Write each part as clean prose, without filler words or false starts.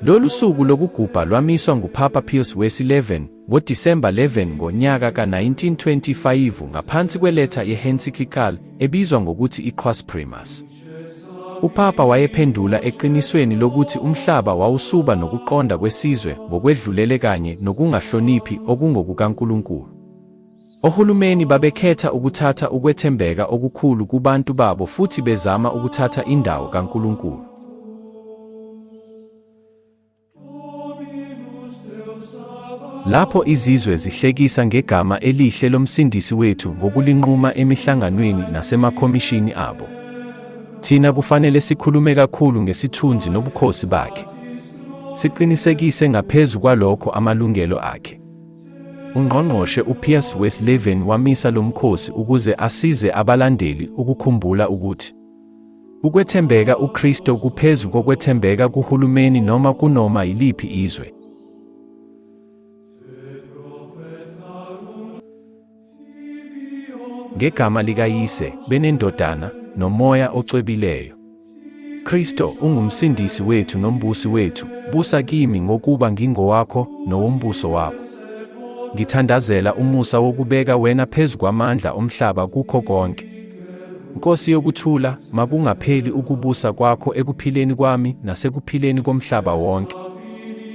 Lolu suku lokugubha lwamiswa nguPapa Pius wesi-11 ngoDisemba 11 ngonyaka ka-1925 ngaphansi kweletha ye-encyclical ebizwa ngokuthi i-Quas Primas. UPapa wayephendula eqinisweni lokuthi umhlaba wawusuba nokuqonda kwesizwe ngokwedlulele kanye nokungahloniphi okungokukaNkulunkulu. Ohulumeni babekhetha ukuthatha ukwethembeka okukhulu kubantu babo futhi bezama ukuthatha indawo kaNkulunkulu. Lapho izizwe zihlekisa ngegama elihle loMsindisi wethu ngokulinquma emihlanganweni nasemakhomishini abo, thina kufanele sikhulume kakhulu ngesithunzi nobukhosi bakhe, siqinisekise ngaphezu kwalokho amalungelo akhe. UNgqongqoshe uPiers Westleven wamisa lo mkhosi ukuze asize abalandeli ukukhumbula ukuthi ukwethembeka uKristo kuphezu kokwethembeka kuhulumeni noma kunoma yiliphi izwe. Ngegama likaYise, beneNdodana, noMoya oCwebileyo. Kristo ungumsindisi wethu nombusi wethu, busa kimi ngokuba ngingowakho nowombuso wakho. Ngithandazela umusa wokubeka wena phezu kwamandla omhlaba kukho konke. Nkosi yokuthula, makungapheli ukubusa kwakho ekuphileni kwami nasekuphileni komhlaba wonke.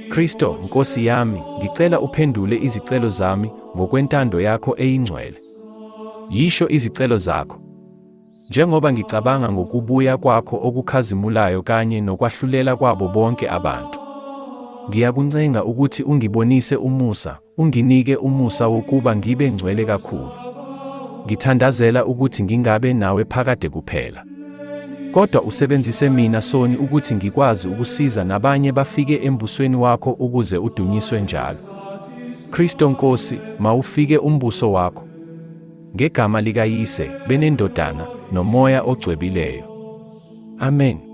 Kristo, Nkosi yami, ngicela uphendule izicelo zami ngokwentando yakho eyingcwele. Yisho izicelo zakho. Njengoba ngicabanga ngokubuya kwakho okukhazimulayo kanye nokwahlulela kwabo bonke abantu, ngiyakuncenga ukuthi ungibonise umusa, unginike umusa wokuba ngibe ngcwele kakhulu. Ngithandazela ukuthi ngingabe nawe phakade kuphela. Kodwa usebenzise mina soni ukuthi ngikwazi ukusiza nabanye bafike embusweni wakho ukuze udunyiswe njalo. Kristo Nkosi, mawufike umbuso wakho. Ngegama likaYise, beneNdodana, noMoya oCwebileyo. Amen.